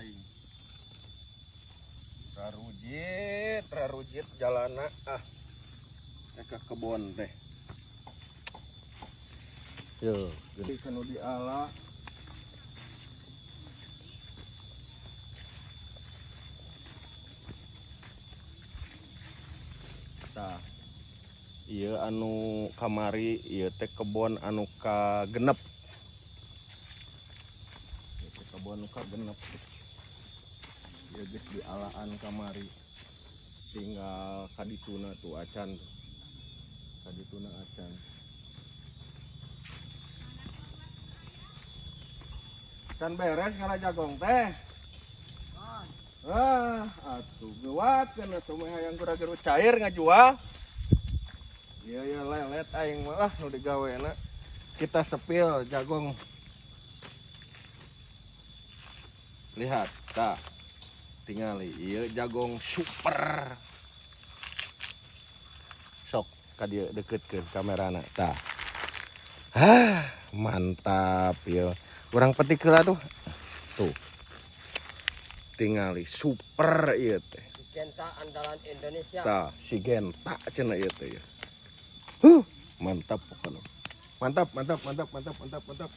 Aing. Rarujit, rarujit jalana ah. Ke kebon teh. Yo, gede kanu diala. Tah. Ieu anu kamari ieu teh kebon anu kagenep. Ieu teh kebon anu kagenep. Ieu geus dialaan kamari. Tinggal kadituna tuh acan tuh. Kadituna acan. Can beres ngala jagong teh. Ah, atuh geuwat kana tuh mah hayang gura-guru cair ngajual. Iya ya lelet aing mah lah nu digawena. Kita sepil jagong. Lihat, tah. Tingali ieu jagong super. Sok ka dieu deketkeun kamerana tah. Hah, mantap ieu. Urang petik heula tuh. Tuh. Tingali super ieu teh. Syngenta andalan Indonesia. Tah, Syngenta cenah ieu teh. Mantap pokoknya. Mantap, mantap, mantap, mantap, mantap, mantap.